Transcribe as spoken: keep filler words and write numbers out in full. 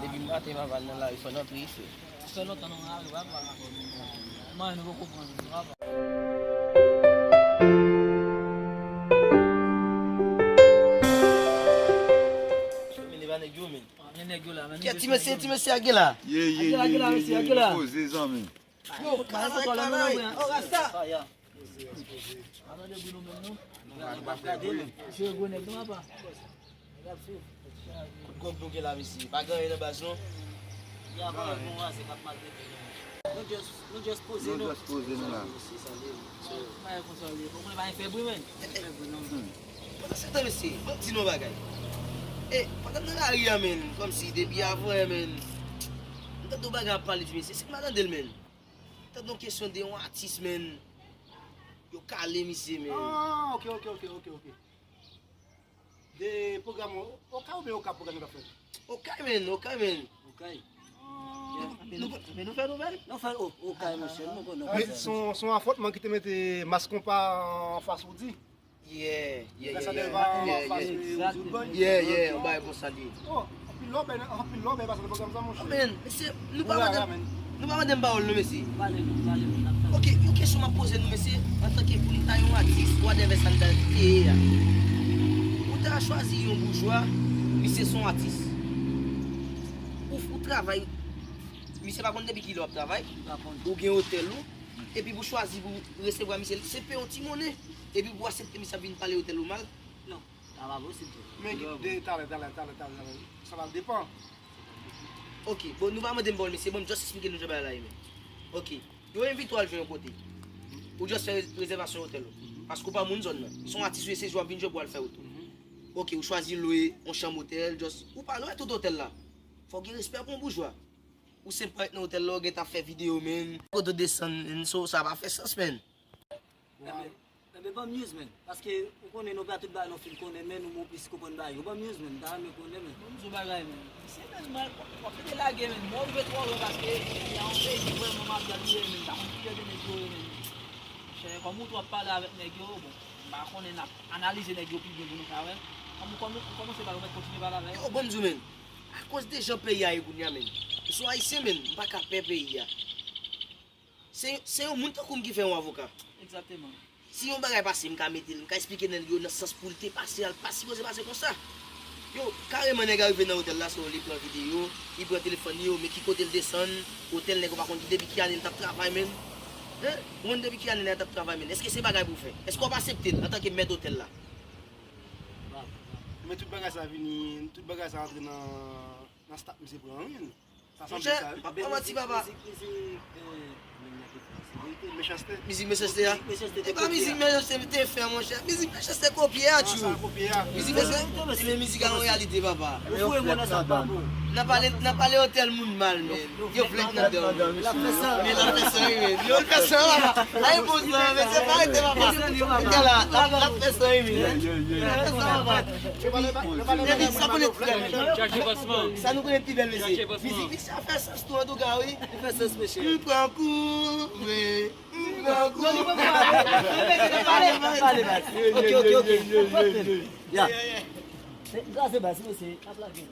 Depi maten papa n nan lari fò n antre isit. Sa fè lontan nou nan lari papa. Mwen nou poko pran nou papa. Men e pa nèg yo men. Men nèg yo la men. Kèt ti mesye, ti mesye a gen la. Ye, ye, ye, ye, ye, poze zanmi. Yo, bagay foto la nou nan bwen. Oh, Rasta. Atande bri nou menm non. Misye gwo nèg non papa. Kout gòg nou gen la mesye. Pa gen anyen nan baz non. Ya pa bon raze k ap maltrete nou. Nou just, nou just poze nou. Nou just poze nou la. Mesye sa li ye. Bagay konsa li ye. Bon, mwen pa fè bri men. Fè bri non. Pandan se tan mesye, ban m di nou yon bagay. E, pandan m nan lari a men, kòmsi depi avan yè men, m tande yon bagay ap pale di mesye, se k m a tande l men. Tande yon kesyon de yon atis men. Yo kale misye men. Ah, ok, ok, ok, ok, ok. De pwogram Okay oubyen Okap pwogram yo t ap fè? Okay men, Okay men. Okay. Men nou fè nouvèl? Nou fè Okay monchè, nou konnen. Men se yon, se yon afwontman ki te mete Mas Konpa anfas Roody. Yeah, yeah, yeah, yeah. Yeah, yeah, yon bagay konsa li ye. Oh, anpil love, anpil love pase nan pwogram sa monchè. Men, mesye, nou pa mande, nou pa mande m pawòl non mesye. Pale non, pale non, n ap tann. Ok, yon kesyon m ap poze nou mesye, antanke pou n ta yon atis, whatever sa n ta ye a. Ou ta chwazi yon boujwa, misye se yon atis. Ou, ou travay, misye pa konn depi kilè w ap travay, ou gen otèl ou, epi pou chwazi pou resevwa misye, se peye yon ti monnen, epi pou aksepte misye ap vin pale otèl ou mal. Non, sa pa posib tou. Men gen de talè, talè, talè, talè, talè. Sa va depan. Ok, bon, nou pa mande m pawòl, mesye, bon, m just esplike nou jan bagay la ye, men. Ok, yo envite w al jwe yon kote. Ou just fè re-, rezèvasyon otèl ou. Paske ou pa moun zòn nan. Se yon atis ou ye, se jwe w ap vin jwe pou w al fè wout ou. Ok, ou chwazi lwe yon chanm otèl, just, ou pa lwe tout otèl la. Fò w gen respè pou yon boujwa. Ou senp ret nan otèl la, ou gentan ap fè videyo, men. Kote w desann, men, so, sa pa fè sans, men. Enben, enben, ban m news, men. Paske, ou konnen, nou pa tout bagay nou fin konnen, men nou, men w plis konprann bagay yo. Ban m news, men. M ta renmen konnen, men. Ban m di w bagay, men. Misye, men, mwen, w ap mete lage, men. Mwen rive twò lwen, paske, y a yon peyi ki vrèman mafya li ye, men. M pa konn kilè de nèg yo ye, men. Chè, kòm ou tou ap pale avèk nèg yo, bon, m pa konnen, n ap analize nèg yo pi byen pou nou ka wè. Kòm ou, kòm ou, ou kòmanse pale, ou mèt kontinye pale avè yo. Yo, ban m di w, men. Akoz de jan peyi a ye kounye a, men. M se yon Ayisyen, men. M pa ka pè peyi a. Se, se yon moun tankou m ki fè yon avoka. Egzakteman. Si yon bagay pase, m ka mete l, m ka esplike nèg yo nan sans pou l te pase a, l pa sipoze pase konsa. Yo, kareman nèg a rive nan otèl la, so li pran videyo, li pran telefòn li, yo, men ki kote l desann, otèl nèg yo pa konn depi ki ane l t ap travay, men. Hen? Ou konn depi ki ane nèg la t ap travay, men. Èske se bagay pou w fè? Èske w ap aksepte l antanke mèt otèl la? Men tout bagay sa vini, tout bagay sa antre nan, nan stat misye pran, wi. Monchè, m p ap manti, papa. Mizik, mizik, eh, mizik, mizik, eh, mechanste. Mizik mechanste a? Mizik mechanste te kopye a. E pa mizik mechanste te fè, monchè. Mizik mechanste kopye a, tjou. Mizik mechanste, e, men mizik a yon reyalite, papa. Yo foure mwen nan sa pa bon. N ap pale, n ap pale otèl moun mal, men. Yo flèk nan dan. L ap fè sa. Men l ap fè sa, wi, men. Yo, l fè sa, papa. Ay, bon, sa, men se pa rete, papa. Gade la, l ap, l ap fè sa, wi, men. L ap fè sa, papa. Epi, sa konnen pi bèl, men. Sa nou konnen pi bèl, mesye. Mizik, mizik sa fè sans tou, antouka, wi. Li fè sans, mesye. M pran kou, wi. M pran kou. Non, li pran kou, ale. Pale, pale, pale. Ok, ok, ok. Ya. Se, sa se baz, mesye. Ap lage.